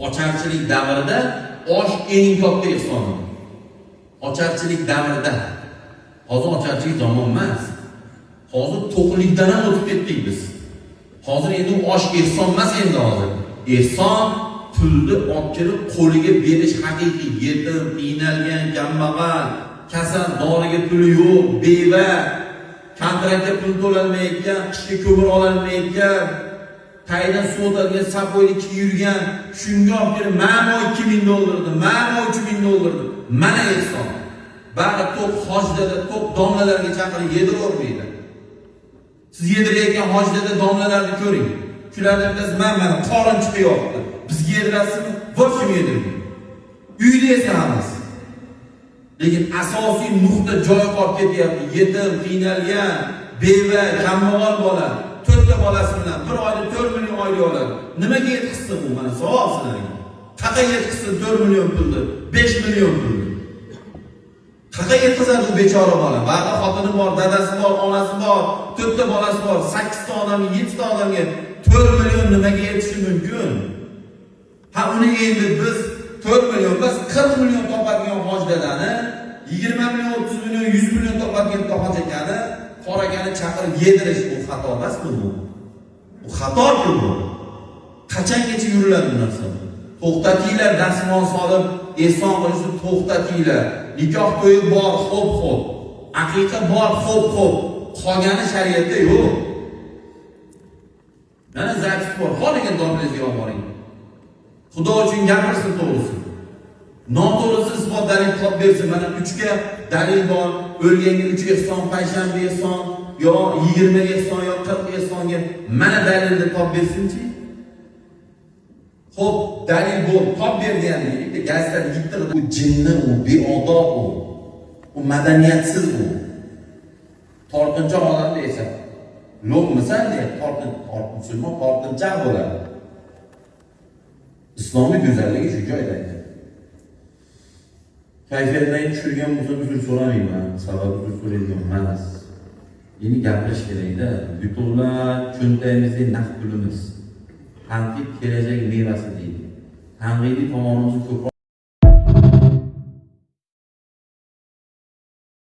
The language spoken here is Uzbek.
Ocharchilik davrida osh eng katta ehson. Ocharchilik davrida. Hozir ocharchilik zamon emas. Hozir to'qlikdan ham o'tib ketdik biz. Hozir endi osh ehson emas endi hozir. Ehson pulni olib kelib qo'liga berish haqiqiy yetim, qiynalgan, kambag'al, kasal, doriga puli yo'q, beva, kontraktga pul to'lanmayotgan, qishga ko'mir olinmayotgan, taydan suv o'tadigan sapoyni kiyib yurgan, shunga olib kelib mana 2000 dollarni, mana 3000 dollarni, mana ehson. Bari to'q hojdada, to'q domlalarga chaqirib yediravermaydi. Siz yedirayotgan hojdada domlalarni ko'ring. Shulardan bittasi mana qorin chiqyapti. Bizga yedirasizmi? Voshim yedirmang. Uyda esa hammasi. Lekin asosiy nuqta joyi qolib ketyapti. Yetim, qiynalgan, beva, kambag'al bola, 4ta bolasi bilan bir oyda 4 million oylik oladi. Nimaga yetkazsin u? Mana savol sizlarga. Qayerga yetkazsin 4 million pulni, 5 million pulni? Qayerga yetkazadi u bechora bola? Ba'zi xotini bor, dadasi bor, onasi bor, 4ta bolasi bor, 8 ta odamga, 7 ta odamga 4 million nimaga yetishi mumkin? Ha, uni endi biz 4 million emas, 40 million topadigan hoji dadani, 20 million, 30 million, 100 million topadigan hoji akani, qora akani chaqirib yedirish bu xato emasmi bu? Bu xato-ku bu. Qachongacha yuriladi bu narsa? To'xtatinglar, dastmol solib ehson qilishni to'xtatinglar. Nikoh to'yi bor, xo'p-xo'p. Aqiqa bor, xo'p-xo'p. Qolgani shariatda yo'q. Mana запись bor, xohlagan domlangizga olib boring. Xudo uchun gapirsin to'g'risi. Noto'g'risi isbot dalil topib bersin. Mana 3 ga dalil bor. O'lganga 3 ehson, payshanba ehson, yo 20 ehson, yo 40 ehsonga mana dalilni topib bersinchi. Xo'p, dalil bo'l, top ber degani bitta gazetani yittig'i u jinni, u beodob u. U madaniyatsiz u. Tortinchoq odam deysan. Lo'qmisan deydi, musulmon tortinchoq bo'ladi. Islomning go'zalligi shu joyda. Kayfiyatdan tushirgan bo'lsa uzr so'ramayman, sababi uzr so'raydigan emas. Endi gapirish kerakda. Yutuqlar cho'ntagimizdagi naqd pulimiz. Tanqid kelajak mevasi deydi. Tanqidiy tomonimizni ko'proq